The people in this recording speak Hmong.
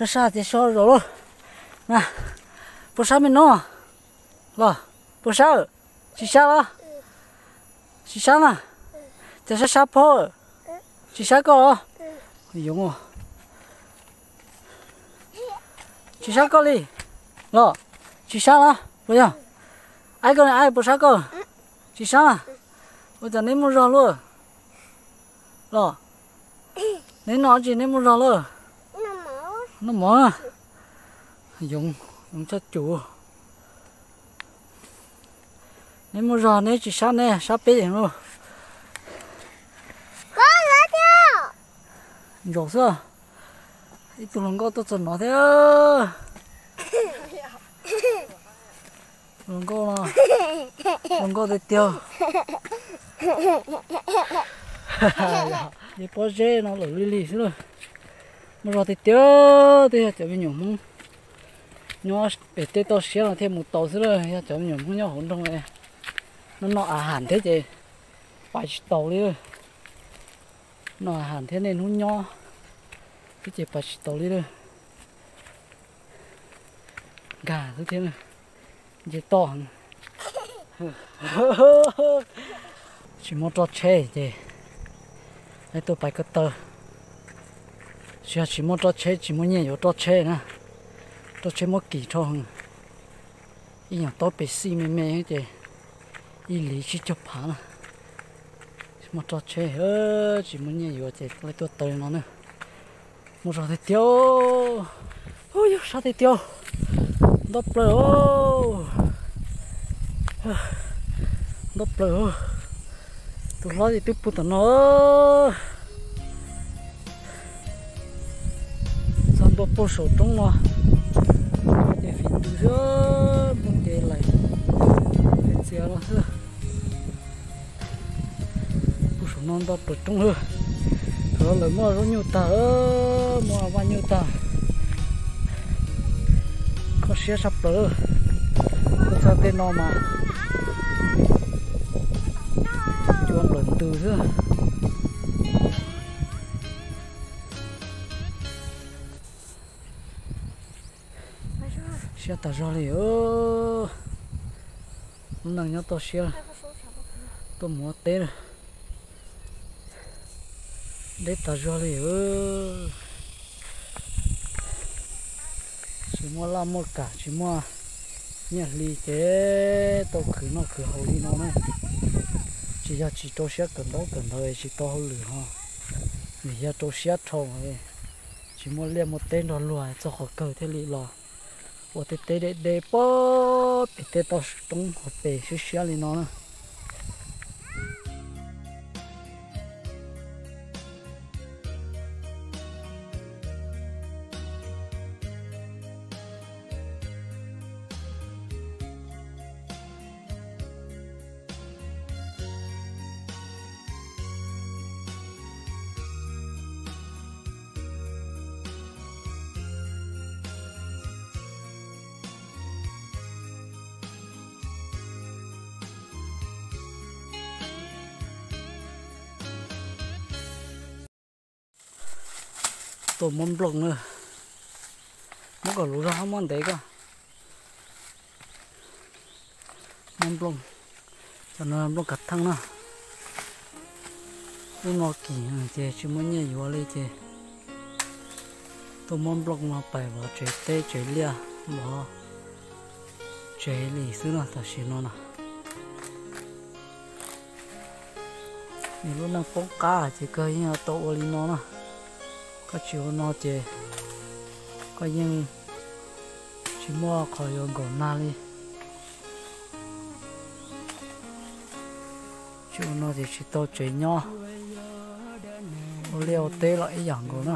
Sab tias so zos lawm. Puas sab me no los? Puas sab? Tsis sab los? Tsis sab na. Cas sab sab phob? Tsis sab koj los? Yoov, tsis sab koj li los? Tsis sab los puas yog? Aib koj, aib puas sab koj? Tsis sab na. Ua cas neb muaj zog luaj los? Neb noj tsis neb muaj zog lawm? Noj mov. Yoov, yoov tshaj cum. Neb muaj zog neb tsis sab, neb sab peb yeem lauj. Ntsaum xwb. Ib tug hluas nkauj tuaj txog no thiab. Hluas nkauj no, hluas nkauj tiag tiag. Ces pob zeb no lawm li li xwb na. Muaj zog tiag tiag, twb yog cov me nyuam Hmoob nyob pem tej toj siab no thiaj mus tau xwb na. Yog cov me nyuam Hmoob nyob hauv nroog no noj a has thiab ces pais tsis taus li. Noj a has thiab niaj hnub nyob xwb ces pais tsis taus li lawm. Nkag xwb thiab, nce toj heev. Tsis muaj roj tsheb ces tuaj pais ko taw. Tsis yog tsis muaj roj tsheb, tsis muaj nyiaj yuav roj tsheb na. Roj tsheb muab kim rho heev. Ib nyuag taub pes xij me me ces ib li tsib caug phav na. Tsis muaj roj tsheb, tsis muaj nyiaj yuav ces tuaj taw no na. Muaj zog tiag tiag. Ub, yog sab tiag tiag. Nto plaws, nto plaws. Tus hlob ces twb pw tom no. Txog ntua puag saum roob no ces fim ntws xwb, nplooj ces laim txias no xwb. Puag saum no nto plaws roob lawm. Thaum no lawv muaj zaub nyuj tag, muaj vaj nyuj tag. Kho siab tshaj plaws. Tuaj txog tej no mas cua nplawm ntws xwb. Siab tas zog li. Lub neej nyob toj siab, tuaj mus ua teb lawm. Deb tas zog li. Tsis muaj laj muaj kam, tsis muaj nyiaj hli ces tau khwv noj khwv haus li no na. Tsis yog tsis rau siab kawm ntaub kawm ntawv tsis tau hauj lwm ho, vim yog rau siab dhau, tsis muaj liaj muaj teb nrog luag txog qhov kawg thiaj li los ua tej teb deb deb puag pem tej toj roob hauv pes siab siab li no na. Tuaj muab nplooj na, muab kom luv zog muab ntev koj. Muab nplooj, cov no nplooj kav theej na. Ub no kim ces tsis muaj nyiaj yuav li ces tuaj muab nplooj no pais vov tsev teb tsev liaj, vov tsev li xwb no tam sim no na. Nws lub neej poob qab ces kawg yeej tau ua li no na. Koj tsis ua no ces koj yeej tsis muaj qhov yuav nkaum nag li. Tsis ua no ces tsis tau tsev nyob, ua liaj ua teb los ib yam nkaus na.